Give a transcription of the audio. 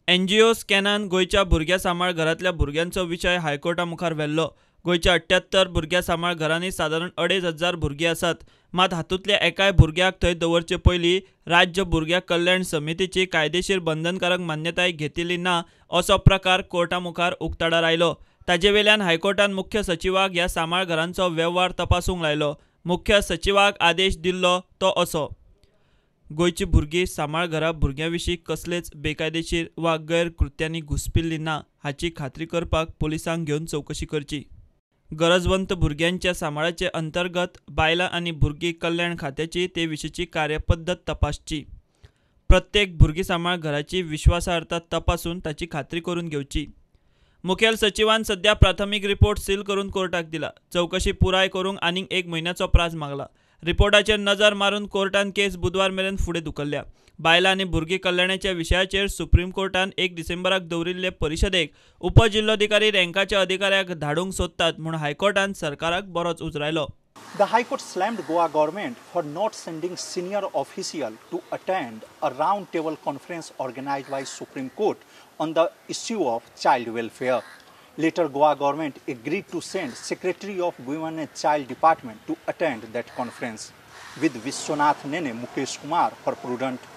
NGO स्कॅनान गोंयच्या भुरग्यां सांबाळ घरांतल्या भुरग्यांचो विशय हायकोर्टा मुखार व्हेल्लो. गोंयच्या 78 भुरग्यां सांबाळ घरांनी सादारण 2500 भुरगीं आसात. मात हातूंतल्या एकाय भुरग्याक थंय दवरचे पयलीं राज्य भुरग्यां कल्याण समितीची कायदेशीर बंधनकारक मान्यताय घेतिल्ली ना असो प्रकार कोर्टा मुखार उक्ताडार आयलो. ताजे वेल्यान हायकोर्टान मुख्य सचिवाक ह्या सांबाळ घरांचो वेव्हार तपासूंक लायलो. मुख्य सचिवाक आदेश दिल्लो तो असो: गोंयची भुरगीं सांबाळ घरां भुरग्यां विशीं कसलेच बेकायदेशीर वा गैर कृत्यांनी घुसपिल्ली ना हाची खात्री करपाक पुलिसांक घेवन चवकशी करची. गरजवंत भुरग्यांच्या सांबाळाचे अंतर्गत बायलां आनी भुरगीं कल्याण खात्याची ते विशींची कार्यपद्दत तपासची. प्रत्येक भुरगीं सांबाळ घराची विश्वासार्हता तपासून ताची खात्री करून घेवची. मुखेल सचिवान सध्या प्राथमीक रिपोर्ट सील करून कोर्टाक दिला. चवकशी पुराय करूंक आनीक 1 म्हयन्याचो प्रास मागला. रिपोर्टाचेर नजर मारून कोर्टान केस बुधवार मेरेन फुडें धुकल्ल्या. बायलां आनी भुरगीं कल्याणाच्या विशयाचेर सुप्रीम कोर्टान 1 डिसेंबराक दवरिल्ले परिशदेक उपजिल्लोधिकारी रँकाच्या अधिकाऱ्याक धाडूंक सोदतात म्हूण हायकोर्टान सरकाराक बरोच उजरायलो. The High Court slammed Goa government for not sending senior official to attend a round table conference organized by Supreme Court on the issue of child welfare. Later, Goa government agreed to send Secretary of Women and Child Department to attend that conference. With Vishwanath Nene, Mukesh Kumar for Prudent.